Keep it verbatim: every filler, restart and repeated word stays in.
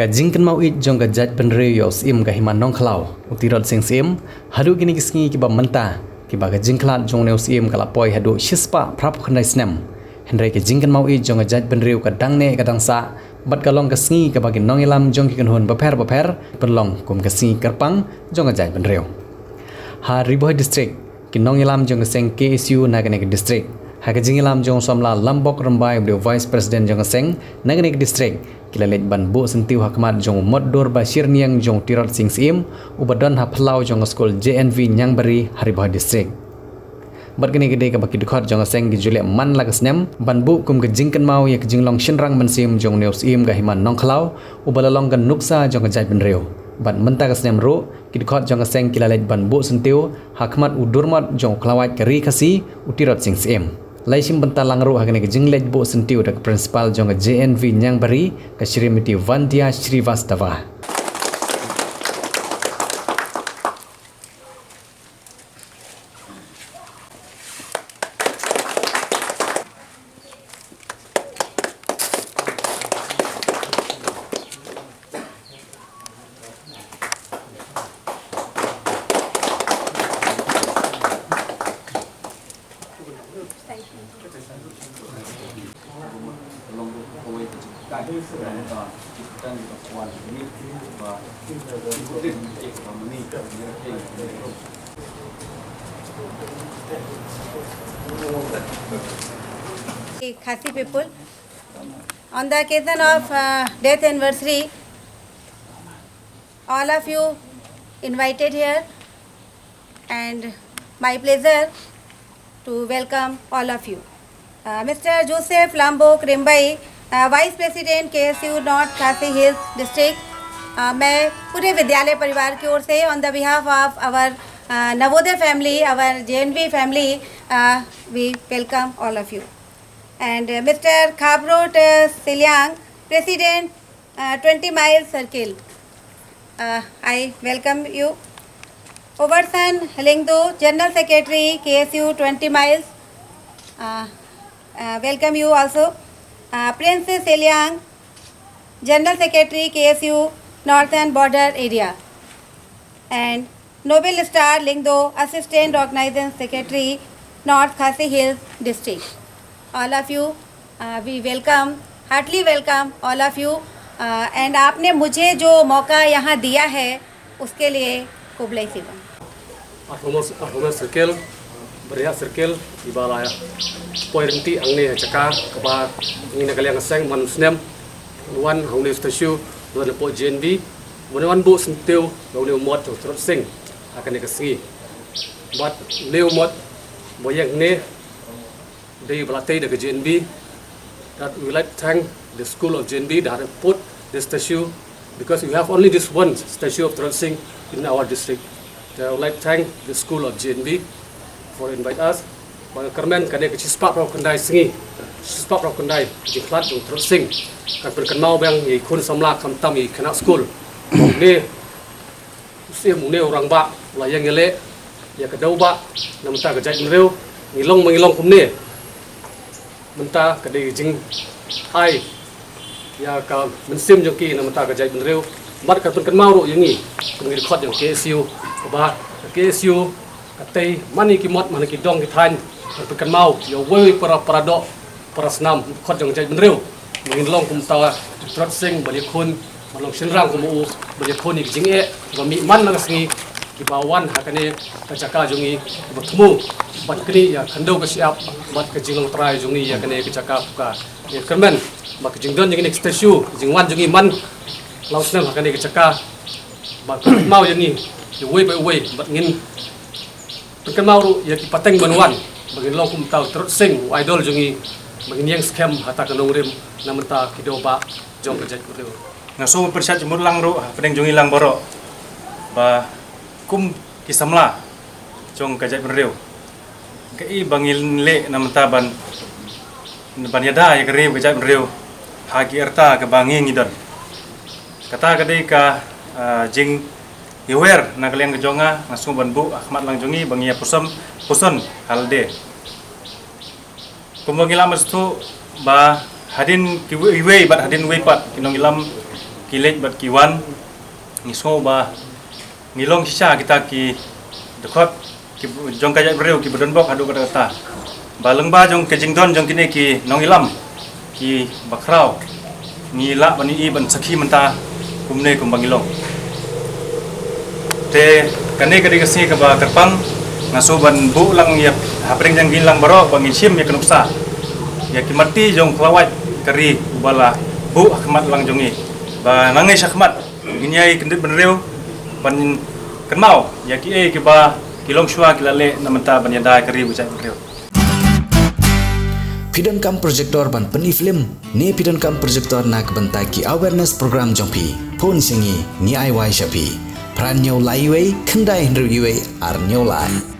Ka jingkynmaw ïeit jong ka jaitbynriew ïa u Syiem ka Hima Nongkhlaw, u Tirot Sing Syiem, haduh kine ki sngi kiba mynta, kiba ka jingkhlad jong une u Syiem ka la poi haduh shispah phraphew khyndai snem. Hynrei ka jingkynmaw ïeit jong ka jaitbynriew ka dang neh ka dang sah, bad ka long ka sngi kaba ki nongïalam jong ki kynhun bapher bapher pynlong kum ka sngi kyrpang jong ka jaitbynriew. Ha Ri Bhoi District, ki nongïalam jong ka seng K S U na kane ka district, ha ka jingïalam jong u samla Lambok Rymbai uba dei u Vice President jong ka seng na kane ka district, ki la leit ban buh syntiew ha khmat jong u mot dur ba shyrniang jong u Tirot Sing Syiem, uba don ha phyllaw jong ka skul J N V Niangbari ha Ri Bhoi District. Bad kane ka dei kaba ki dkhot jong ka seng ki ju leh man la ka snem ban buh kum ka jingkynmaw ïa ka jinglong shynrang mynsiem jong une u Syiem ka Hima Nongkhlaw, uba la long ka nuksa jong ka jaitbynriew. Bad mynta ka snem ruh, ki dkhot jong ka seng ki la leit ban buh syntiew ha khmat u durmot jong u khlawait ka Ri Khasi, u Tirot Sing Syiem. La ïashim bynta lang ruh ha kane ka jingleit buh syntiew da ka Principal jong ka J N V Niangbari, ka Shrimati Vandia Shrivastava. Khasi people. On the occasion of uh, death anniversary, all of you invited here, and my pleasure to welcome all of you. Uh, Mister Joseph Lambok Rymbai, uh, Vice President K S U North Khasi Hills District, uh, मैं पूरे विद्यालय परिवार की ओर से on the behalf of our uh, Navodaya family, our J N V family, uh, we welcome all of you. And uh, Mister Khabrot uh, Seliang, President, uh, twenty Mile Circle. Uh, I welcome you. Overson Lengdo, General Secretary, K S U twenty Miles. Uh, uh, welcome you also. Uh, Prince Seliang, General Secretary, K S U Northern Border Area. And Noble Star Lengdo, Assistant Organizing Secretary, North Khasi Hills District. All of you, uh, we welcome, heartily welcome all of you. Uh, and आपने मुझे जो मौका यहाँ दिया है, उसके लिए कुबलई सिबम. Arphew Mile, Arphew Mile Circle, Bariah Circle, iba la poi ryntih hangne ha jaka kaba ngi na ka liang ka seng man u snem wan hangne statue, wan hapoh J N V, wan wan buh syntiew ïa une u mot u Tirot Sing ha kane ka sngi. Bad une u mot ba ïeng hangne dei ba la tei da ka J N V, that we like thank the school of J N V that have put the statue, because we have only this one statue of Tirot Sing in our district. So I would like thank the school of J N V for invite us. Ba nga kyrmen kane ka shispah phraphew khyndai sngi, shispah phraphew khyndai jingkhlad jong Tirot Sing, kan pynkynmaw biang ïa i khun samla khamtam ïa i khynnah skul. Une u Syiem, une u rangbah u la ïeng ïaleh ïa ka dewbah na bynta ka jaitbynriew. Ngi long ma ngi long kumne, mynta ka dei ka jingai ïa ka mynsiem jong ki na bynta ka jaitbynriew. Bad ka pynkynmaw ruh ïa ngi kum ki dkhot jong K S U, kaba ka K S U ka tei man ïa ki mot man ïa ki dong ki thaiñ, ka pynkynmaw ïa uwei uwei para, para doh, para snam, dkhot jong ka jaitbynriew. Ba ngin long kumta u Tirot Sing, ba ïakhun, ba long shynrang kum u, ba ïakhun ïa ki jingeh ba mih man la ka sngi, kiba wan ha kane ka jaka jong ngi, kiba thmu bad knieh ïa ka khyndew ka shyiap bad ka jinglong trai jong ngi ïa kane ka jaka. Phi kyrmen ba ka jingdon jong kine ki statue, ka jingwan jong ngi man la u snem ha kane ka jaka, ba ka kynmaw ïa ngi ïa uwei pa uwei, bad ngin pynkynmaw ruh ïa ki pateng ban wan, ba ngin long kumta u Tirot Sing, u idol jong ngi, ba ngin ïeng skhem ha kata ka nongrim na bynta ki dewbah jong ka jaitbynriew. Nga sngew ban pyrshah jingmut lang ruh hapdeng jong ngi lang baroh, ba kum ki samla jong ka jaitbynriew, kaei ba ngin leh na bynta ban, ban ïada ïa ka ri ka jaitbynriew ha ki rta kaba ngi ngi don. Kata ka dei ka, ah, jingïawer na ka liang ka jong nga, nga sngew ban buh ha khmat lang jong ngi ba ngi ïa puson, puson ha lade. Kumba ngi la mynta ba hadien kiwei, iwei bad hadien iwei pat ki nongïalam ki leit bad ki wan, ngi sngew ba ngi long shisha kita ki dkhot ki jong ka jaitbynriew kiba don bok haduh katta katta. Ba lyngba jong ka jingdon jong kine ki nongïalam kiba khraw, ngi lah ban ïohi ban sakhi mynta kumne kumba ngi long. Te kane ka dei ka sngi kaba kyrpang, nga sngew ban buh lang ïa hapdeng jong ngi lang baroh ba ngin shim ïa ka nuksa ïa ki mati jong u khlawait ka ri uba la buh ha khmat lang jong ngi. Ba nangne shakhmat ngin ïai kyndit bynriew ban kynmaw ïa kiei kiba ki longshuwa ki la leh na mynta ban ïada ïa ka ri bad ka jaitbynriew. Phi donkam projector ban pyni film ne phi donkam projector na ka bynta ki awareness program jong phi? Phone sha ngi, ngi ai wai sha phi. Phra hynñiew lai wei, khyndai hynriew wei, ar hynñiew lai.